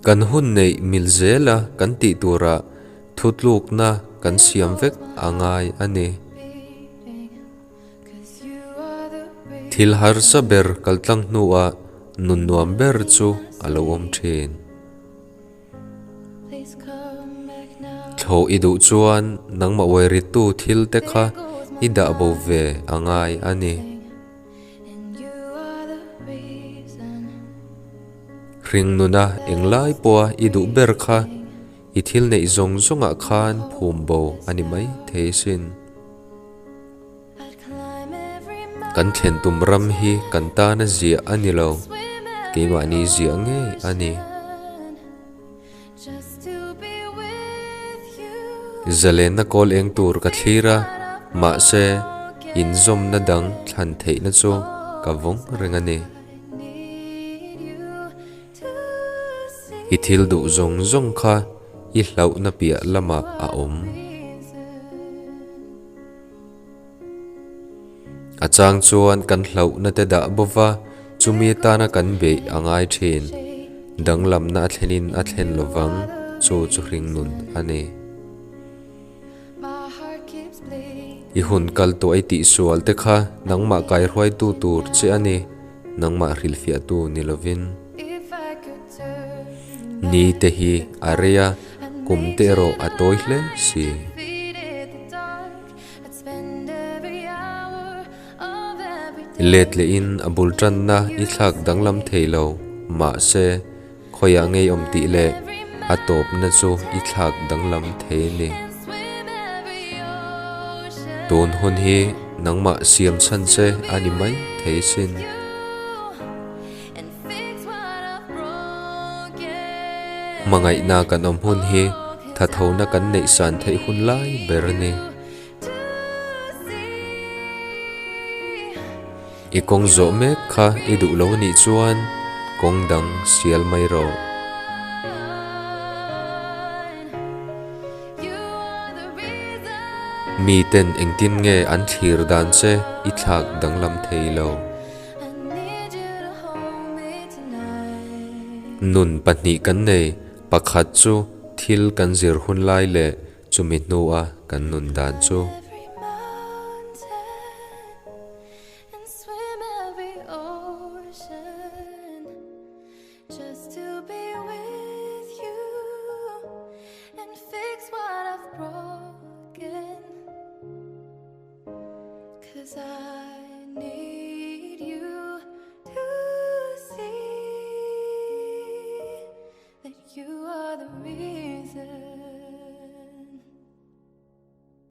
Kan hun neih mil zela kan tih turah thutlukna kan siam vek a ngai a ni. Thil harsa ber kaltlang hnuah nun nuam ber chu a lo awm thin. Thlawh i duh chuan nangmah uairittu thil te kha i dah bo ve a ngai a ni. Hringnuna englai pawha i duh ber kha i thil neih zawng zawngah khan phum bo a ni mai thei sin. Kan thlen tum ram hi kan tana ziah a ni lo, keimahni ziah ngei a ni. Zalenna kawl eng tur ka thlir a, mahse inzawmna dang thlan theihna chu ka vawng reng a ni. I thil duh zawng zawng kha i hlauhna piah lamah a awm. A chang chuan kan hlauhna te dah bawva chumi atana kan beih a ngai thin. Danglamna a thlenin a thlen lovang, chu chu hringnun a ni. I hun kal tawh i tihsual te kha nangmah kaihruaitu tur che a ni, nangmah hrilhfiahtu ni lovin. Ni te hi a rei a, kum te erawh a tawi hle si. Let lehin a bul tanna i thlak danglam thei lo, mahse, khawiah ngei awm tih leh a tawpna chu i thlak danglam thei a ni. Tun hun hi nangmah siam chhan che a ni mai thei sin. Hmangaihna kan awm hun hi thathona kan neih san theih hun lai ber a ni. I kawng zawh mek kha i duh lo anih chuan kawng dang sial mai rawh. Miten engtin nge an thlir dan che i thlak danglam thei lo. Nun pahnih kan nei, pakhat chu thil kan zir hun lai leh chumi hnua kan nun dan chu.